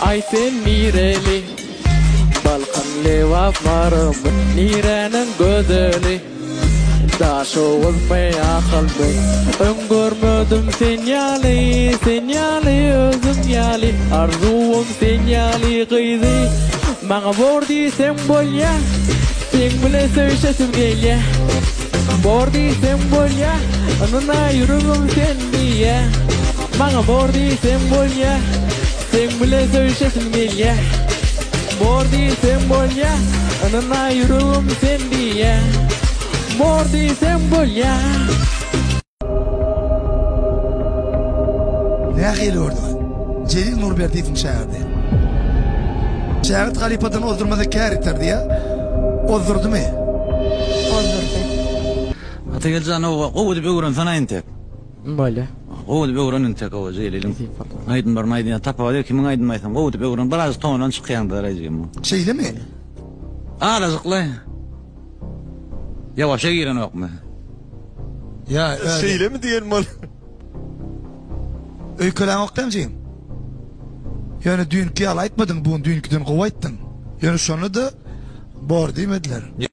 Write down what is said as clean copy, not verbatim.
Aý sen nireli? Balkan Lebap Marymy niräniň gözeli? Daşoguzmy Ahalmy? Öň görmedim sen ýaly, sen ýaly özüň ýaly Arzuwym sen ýaly gyzy Maňa bor diýseň bolýa Seň bilen söýşesim gelýä Bor diýseň bolýa Ynana ýüregim sen diýýä Maňa bor diýseň bolýa Seň bilen söýşesim gelýä Bor diýseň bolýa Ynana ýüregim sen diýýä Bor diýseň bolýa. Nähili gördüňiz? Jelil Nurberdiýewiň şägirdi. Şägirt halypadan ozdurmasa kär ýiter diýýär. Ozdurdymy? Ozdurdy. Atageldi jan oba gowy edip öwrensene entek. Bolýa. Gowy edip öwren entek oba Jeliliň aýdymlaryny aýdýan tapawudy ýok kimiň aýdymy aýtsaň gowy edip öwren birazjyk tondan çykýaň darajygym. Şeýlemi? Azajykly. Ýawaşa girenokmy? Ýa, özi. Şeýlemi diýen bol. Öýkeläňok dämi jigim? Ýöne düýnki ýaly aýtmadyň, bu gün düýnkiden gowy aýtdyň. Ýöne şonda-da bor diýmediler.